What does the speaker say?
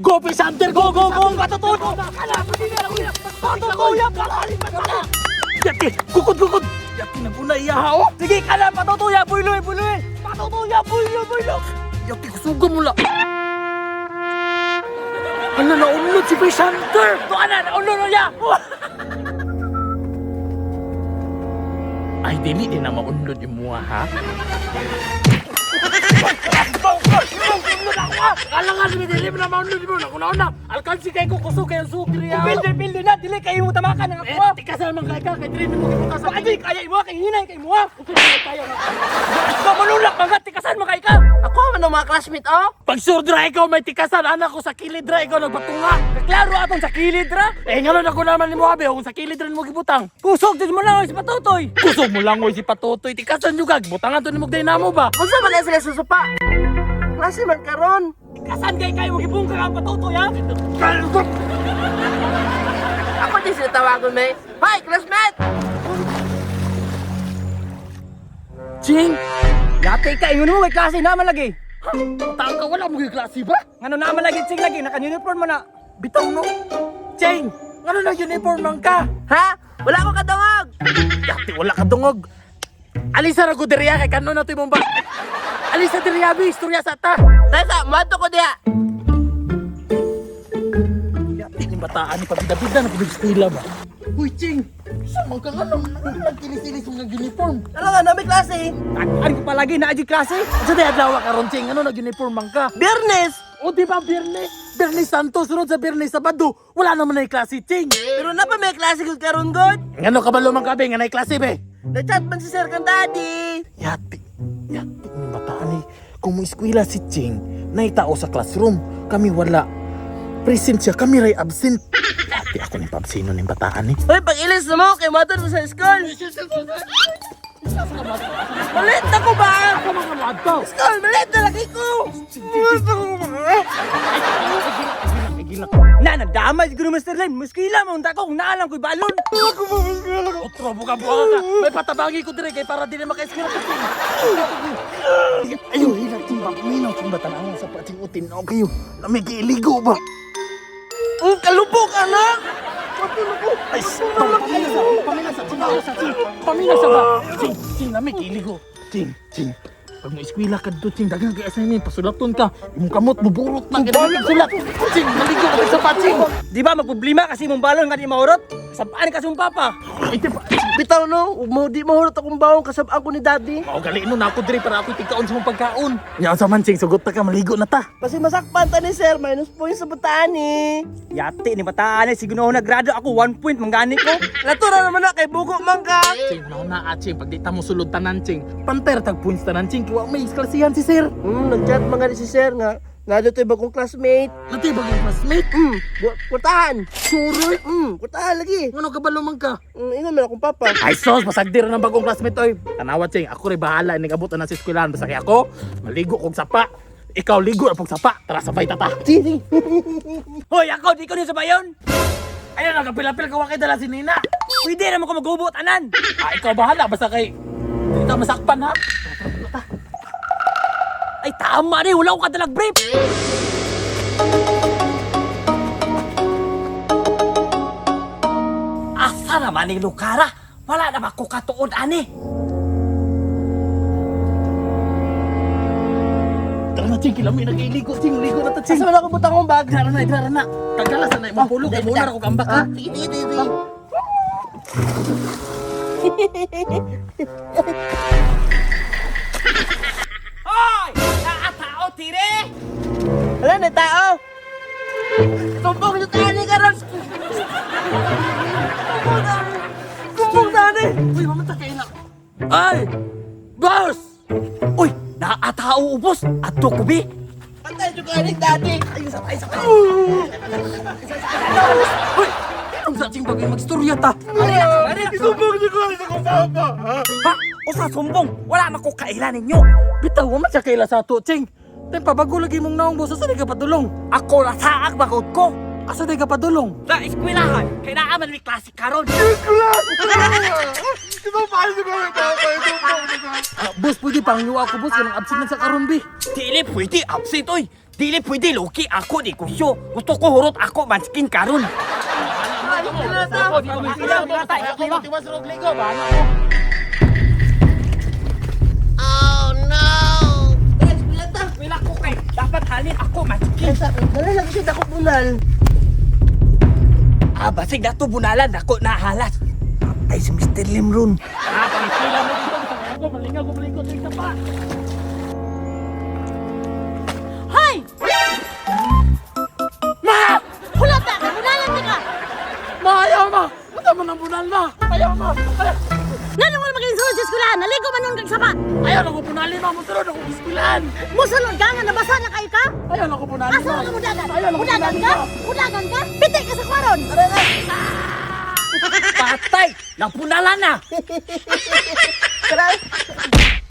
Go, Fish Hunter! Go, go, go! Patutuno! Yati! Kukod, kukod! Yati, naguna iya ha, oh! Sige ka lang, patutuya, buloy, buloy! Patutuya, buloy, buloy! Yati, kusuga mo la! Ano, naunlod si Fish Hunter! Tuwa na, naulo na niya! Ay, dili din na maunlod yung mua, ha? Kala nga, dili mo na maunlod mo. Nauna-una! Alkansi kayo ko, kusog kayo, sugri, ha? Pildi, pildi na, dili kayo mo tamakan ang Eh, ako! tikas naman kay ka, kay Trini mo kipunta sa Pwede, kaya imo, kay hinay, kay mo! Tayo nga! Ikaw malulak, mga tikasan, mga ikaw! Ako man ang mga classmate, oh. Pag sure dra ikaw may tikasan, anak ko sa kilid dra ikaw nagpatunga. Klaro atong sa kilid ra! Eh ngano na ko naman nimo abi kung sa kilid rin mo gibutang. Kusog din mo lang si patutoy! Kusog mo lang oy si Patotoy, tikasan jud kag butangan to nimo dynamo ba? Unsa man na sila susupa? Klase man karon. Tikasan kay kayo mo gibungka ang patutoy ha! Ako din sila tawagon, may. Hoy, classmate! Ching, Yate ka, ingon mo may klase naman lagi! tang ka wala mo gyud klase ba? Ngano naman lagi, ching lagi, naka-uniform mo na! Bitaw no. Ching, ngano na uniform man ka? Ha? Wala ko kadungog. Yati wala ka dungog. Alisa ra ko diriya kay kano na to imong ba? Alisa diriya bi, istorya sa ta. Teka, moadto ko diha. Yati ni bataan ni pabida-bida na pud ba. Uy, Ching, sa man ka ngano nagkilis-ilis mo ng uniform? Ano nga, nami klase? Tagaan ko palagi, na klase! Sa day adlaw karon Ching, ano nag-uniform man ka? Biyernes! O di ba Biyernes? Biyernes Santo, sunod sa Biyernes Sabado, wala naman na klase, Ching. Pero na pa may klase gud karon god. Ngano ka ba lumang kabe nga nay klase be? Na-chat man si Sir kang daddy. Yati, yati ni bataan ni. Kung mo eskwela si Ching, naitao sa classroom, kami wala. Present siya, kami ray absent. Yati ako ni pabsino ni bataan ni. Hoy, pag ilis na mo kay moadto mo sa school. Malit na ko ba? Ako mga moadto. School, malit na lagi ko. Na, nagdamay siguro Mr. Lem. Muskila mo, unta ko kung naalam ko'y balon. Otro buka buka ka. May patabangi ko dire kay para di na maka-eskwela ko Ching. Ayo, hilang Ching, bang minaw Ching bataan sa pating utin o kayo. Lamig iligo ba? Ang kalubog, anak. Ay, pamina sa, pamina sa, ching, pamina sa, ching, pamina sa ba? Ching, ching, lamig iligo. Ching, ching. Pag mo eskwela ka dito, ching, daghang kay assignment, pasulaton ka. Imong kamot, buburot na, ganun sulat. Ching, maligo ka sa pa, ching. Di ba magproblema kasi mong balon nga di maurot? Sabaan kasi mong papa. Ay, di ba? Bitaw no, ug mo di mahurot akong bawong kasab-an ko ni daddy. Mao gali no na ako diri para ako tigkaon sa mong pagkaon. Nya sa man, ching, sugot ta ka, maligo na ta. Kasi masakpan ta ni sir, minus points sa bataan eh. Yati ni bataan eh, siguro na grado ako 1 point manggani ko. Natura naman na kay bugo man ka. Ching, una na, ah, ching, pag di ta mo sulod tanan, ching. Panter tag points tanan, ching, kiwa may klasihan si sir. Nag-chat man nga ni si sir nga. Nado to'y bagong classmate. Natay bagong classmate. Kwartahan. Suroy. Kwartahan lagi. Ngano ka ba lumang ka? Ingon man akong papa. Ay sos, pasagdira ng bagong classmate oy. Tanawa ching, ako rin bahala ning abot na sa eskwelahan basta kay ako maligo kog sapa. Ikaw ligo na pog sapa. Tara sabay tata. Sige. Hoy, ako di ko niyo sabayon. Ayun nagapil-apil ka wa kay dala si Nina. Pwede naman ko magubot anan. Ah, ikaw bahala basta kay di ta masakpan ha. Ay tama ni, wala ko kadalag brief. Asa naman ni Lukara? Wala na ba ko katuod ani? Tara na ching, kilami nagailigo ching, ligo na ta ching. Asa man ako butang akong bag? Dara na, dara na. Tagala sa na imong pulo kay muna ra ko gambak ha. Sige, sige, sige. sige. Hoy! Naatao tire! Wala na tao. Tumbong sa tani karon. Tumbong tani. Tumbong tani. Uy, mamata kay na. Ay! Boss! Uy, naatao ubos. Adto ko bi. Patay jud ka ni daddy. Ay, sa ay sa. Uy! Ang sa ching bagay magstorya ta. Isumbong niyo ko sa akong papa. Ha? Usa sumbong, wala man ko kaila ninyo. Bitaw wa man siya kaila sa ato, ching. Tem pabago lagi mong naong boss, asa di ka padulong? Ako nasaag bagod ko. Asa di ka padulong? Sa eskwelahan, kay naa man may klase karon. Ah, boss, pwede pang ako, boss. Kanang absent na sa karon, bi. Dili pwede absent oy. Dili pwede Loki ako negosyo. Gusto ko hurot ako manskin karon. Wala ko kay dapat halin ako manskin. Dali lang siya dako bunal. Ah, basig dato bunalan dako na halas. Ay, si Mr. Limron. Ah, pangila mo dito. Ako, malingaw ko malingaw sa pa. Hoy! Ma! Hulata ka! Bunalan ka ka! Ma, ayaw ma! Unsa man ang bunal ma? Ayaw ma! Ayaw, Ngano wala maging sulod sa eskwelahan? Naligo man nun kag sapa! ayaw na ko bunalin ma! Musunod ako eskwelahan! Musulod ka nga nabasa na kayo ka? Ayaw na ko bunalin Asa ma! ka mudagan? Ayaw na ko Mudagan bunalin ka? ma! Mudagan ka? Piti ka sa kwaron! Patay! Napunalan na! Tara.